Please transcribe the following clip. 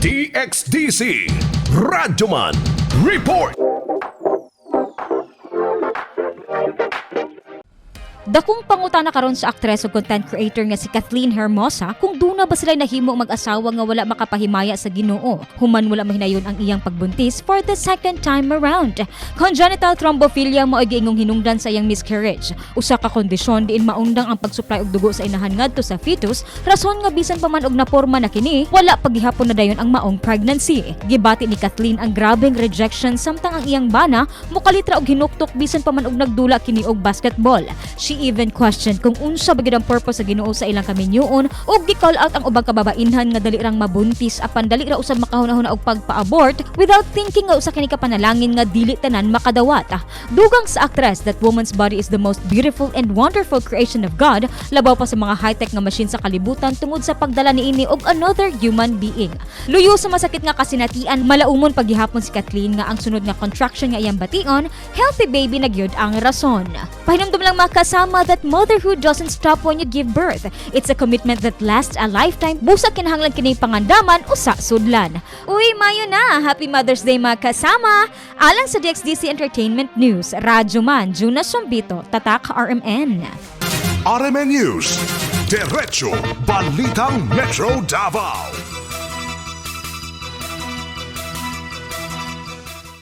DXDC Radyoman Report. Dakong pangutana karon sa aktres ug content creator nga si Kathleen Hermosa kung duna ba sila nahimo mag-asawa nga wala makapahimaya sa Ginoo human wala mahinayon ang iyang pagbuntis for the second time around. Congenital thrombophilia mao giingong hinungdan sa iyang miscarriage. Usa ka kondisyon diin maundang ang pag-supply og dugo sa inahan ngadto sa fetus, rason nga bisan pa man og naporma na kini, wala paghihapon na dayon ang maong pregnancy. Gibati ni Kathleen ang grabeng rejection samtang ang iyang bana mukalitra og hinuktok bisan pa man og nagdula kini og basketball. She even questioned kung unsa ba gyud ang purpose sa Ginoo sa ilang kaminyoon ug gi-call out ang ubang kababainhan nga dali rang mabuntis apan dali ra usab makahuna-huna og pagpa-abort without thinking nga usa kini ka panalangin nga dili tanan makadawat. Dugang sa actress that woman's body is the most beautiful and wonderful creation of God, labaw pa sa mga high-tech nga machine sa kalibutan tungod sa pagdala niini og another human being. Luyo sa masakit nga kasinatian, malaumon paghihapon si Kathleen nga ang sunod nga contraction nga iyang bation, healthy baby na gyud ang rason. Pahinumdum lang, mga kasama, that motherhood doesn't stop when you give birth. It's a commitment that lasts a lifetime. Busa kinahanglan kini pangandaman usa sudlan. Uy, mayo na! Happy Mother's Day, mga kasama! Alang sa DXDC Entertainment News, Radyo Man, Juna Sumbito, Tatak RMN. RMN News. Diretso Balitang Metro Davao.